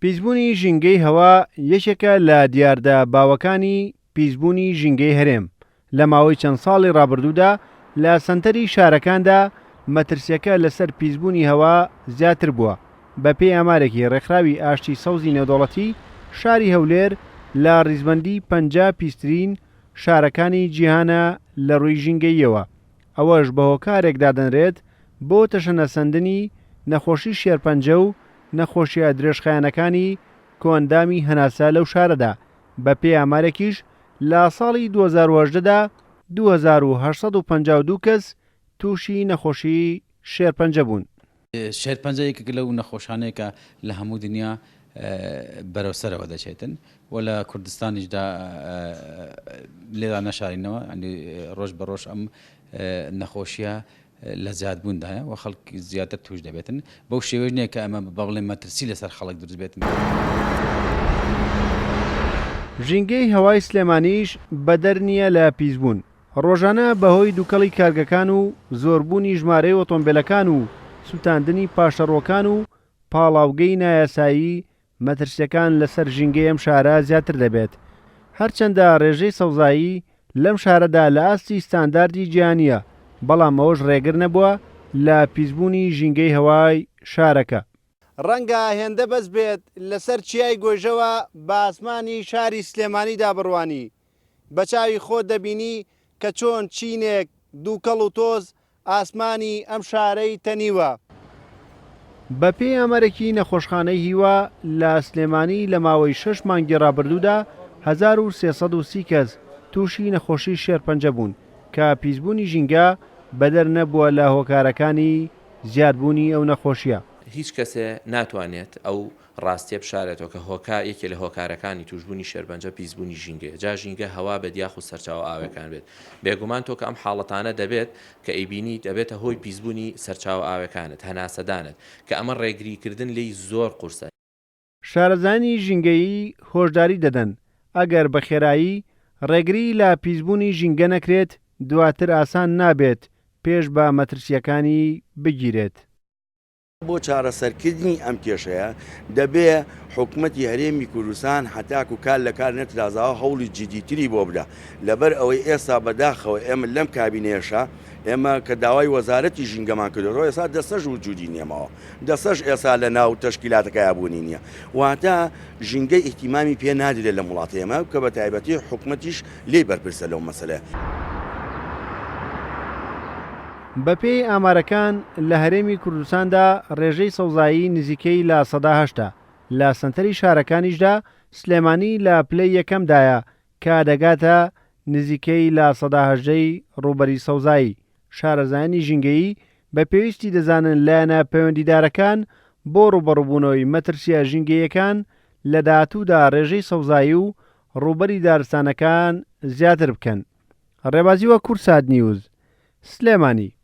پیسبوونی ژینگەی هەوا یەکێکە لە دیاردە باوەکانی پیسبوونی ژینگەی هەرێم، لە ماوەی چەند ساڵی ڕابردوودا لە سەنتەری شارەکاندا مەترسیەکە لەسەر پیسبوونی هەوا زیاتر بووە، بەپێی ئامارێکی ڕێکخراوی ئاشتی سەوزی نێودەوڵەتی، شاری هەولێر لە ڕیزبەندی 50 پیسترین شارەکانی جیهانە لە ڕووی ژینگەییەوە، ئەوەش بە هۆکارێک دادەنرێت بۆ تەشەنەسەندنی نەخۆشی شێرپەنجە و نەخۆشیە درێژخایەنەکانی کۆئەندامی هەناسە لەو شارەدا، بەپێی ئامارێکیش لە ساڵی 2018 دا 2852 کەس تووشی نەخۆشی شێرپەنجە بوون. شێرپەنجە یەکێک لەو نەخۆشانەیە کە لە هەموو دنیا بەرەو سەرەوە دەچێتن و لە کوردستانیشدا لێدا نەشارینەوە ڕۆژ بە ڕۆژ ئەم نەخۆشیە لە زیادبووندایە و خەڵک زیاتر توش دەبێتن بەو شێوەیەش نییە کە ئەمە بە بڵێن مەترسی لەسەر خەڵک دروست بێتن. ژینگەی هەوای سلێمانیش بەدەر نییە لە پیسبوون، ڕۆژانە بەهۆی دوکەڵی کارگەکان و زۆربوونی ژمارەی ئۆتۆمبێلەکان و سوتاندنی پاشەڕۆکان و پاڵاوگەی نایاسایی مەترسیەکان لەسەر ژینگەی ئەم شارە زیاتر دەبێت، هەرچەندە ڕێژەی سەوزایی لەم شارەدا لە ئاستی ستانداردی جیهانییە، بەڵام ئەوەش ڕێگر نەبووە لە پیسبوونی ژینگەی هەوای شارەکە. ڕەنگە هێندە بەس بێت لەسەر چیای گۆیژەوە بە ئاسمانی شاری سلێمانیدا بڕوانی، بە چاوی خۆت دەبینی کە چۆن چینێک دووکەڵ و تۆز ئاسمانی ئەم شارەی تەنیوە. بەپێی ئامارێکی نەخۆشخانەی هیوا لە سلێمانی لە ماوەی شەش مانگی رابردوودا 1330 کەس تووشی نەخۆشی شێرپەنجە بوون کە پیسبوونی ژینگە بەدەر نەبووە لە هۆکارەکانی زیادبوونی ئەو نەخۆشییە. هیچ کەسێ ناتوانێت ئەو ڕاستیە بشارێتەوە کە هۆکا یەکێ لە هۆکارەکانی توشبوونی شێرپەنجە پیسبوونی ژینگەیە جا ژینگە هەوا بێت یاخود سەرچاوە ئاوێکان بێت بێگومان تۆ کە ئەم حاڵەتانە دەبێت کە ئەیبینیت ئەبێتە هۆی پیسبوونی سەرچاوە ئاوێکانت هەناسەدانت کە ئەمە ڕێگری کردن لێی زۆر قورسە. شارەزایانی ژینگەیی هۆشداری دەدەن، ئەگەر بە خێرایی ڕێگری لە پیسبوونی ژینگە نەکرێت، دواتر ئاسان نابێت پێش بە مەترسییەکانی بگیرێت. بۆ چارەسەرکردنی ئەم کێشەیە دەبێ حکومەتی هەرێمی کوردستان هەتاکو کار لە کار نەترازاوە هەوڵی جدیتری بۆ بدا لەبەر ئەوەی ئێستا بەداخەوە ئێمە لەم کابینەیەشا ئێمە کە داوای وەزارەتی ژینگەمان کردۆتەوە ئێستا دەستەش وجودی نیەماوە دەستەش ئێستا لە ناو تەشکیلاتەکەیا بوونی نییە واتە ژینگە ئیهتیمامی پێ نادرێت لەم وڵاتەی ئێمە کە بە تایبەتی حکومەتیش لێی بەرپرسە لەو مەسەلەیە. بەپێی ئامارەکان لە هەرێمی کوردستاندا ڕێژەی سەوزایی نزیکەی لە سەدا هەشتە، لە سەنتەری شارەکانیشدا سلێمانی لە پلەی یەکەمدایە کە دەگاتە نزیکەی لە سەدا هەژدەی ڕووبەری سەوزایی. شارەزایانی ژینگەیی بە پێویستی دەزانن لایەنە پەیوەندیدارەکان بۆ ڕووبەڕووبوونەوەی مەترسییە ژینگەییەکان لە داهاتوودا ڕێژەی سەوزایی و ڕووبەری دارستانەکان زیاتر بکەن. ڕێبازی وە کوردسات نیوز، سلێمانی.